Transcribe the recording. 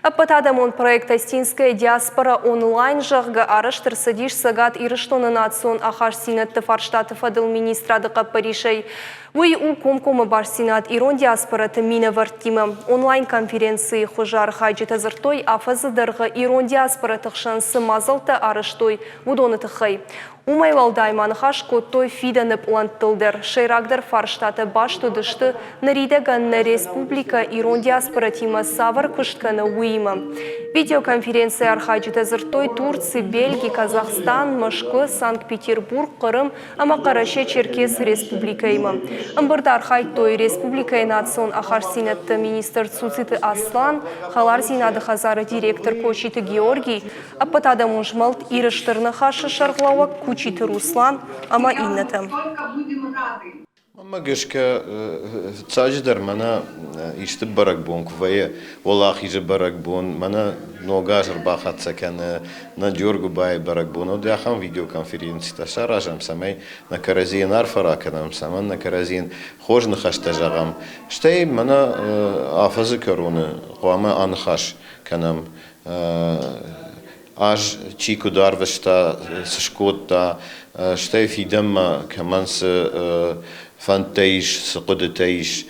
Ӕппӕтадӕмон проект «Остинская диаспора онлайн», зӕгъгӕ, арӕзт ӕрцыдис Цӕгат Ирыстоны национ ахастдзинӕдты фарстаты фӕдыл министрады хъӕппӕрисӕй. Уый у комкоммӕ бастдзинад ирон диаспораты минӕвӕрттимӕ. Онлайн-конференцийы хуызы архайджытӕ дзырдтой, афӕдзы дӕргъы ирон диаспораты хсӕн цы мадзӕлттӕ арӕзтой, уыдоны тыххӕй. Уымӕй уӕлдай ма ныхас кодтой фидӕны пълӕнттыл дӕр. Сӕйрагдӕр фарстатӕ баст уыдысты, ныридӕгӕн нӕ республикӕ ирон диаспоратимӕ цавӕр куыст кӕны, уыимӕ. Видеоконференцийы архайджытӕ дзырдтой Турци, Бельги, Казахстан, Мӕскуы, Санкт-Петербург, Хъырым ӕмӕ Хъӕрӕсе-Черкесы республикӕимӕ. Ӕмбырды архайдтой республикӕйы национ ахастдзинӕдты министр Цуциты Аслан, Хӕлардзинады хӕдзары директор Кочиты Георгий, Ӕппӕтадӕмон змӕлд Иры Стыр Ныхасы сӕргълӕууӕг Кучиты Руслан ӕмӕ иннӕтӕ. Мӕнмӕ гӕсгӕ, фыццаджыдӕр мӕнӕ исты бӕрӕгбон куы вӕййы, Уӕлахизы бӕрӕгбон, мӕнӕ Ног аз ӕрбахӕццӕ кӕны, нӕ Джоргуыбайы бӕрӕгбон, уӕд ахӕм видеоконференцитӕ саразӕм, цӕмӕй нӕ кӕрӕдзийӕн арфӕ ракӕнӕм, цӕмӕн нӕ кӕрӕдзийӕн хорз ныхӕстӕ зӕгъӕм. Стӕй мӕнӕ афӕдзы кӕроны хъуамӕ аныхас кӕнӕм аз чи куыд арвыста, цы скодта, стӕй фидӕнмӕ кӕмӕн цы фӕндтӕ ис, цы хъуыдытӕ ис.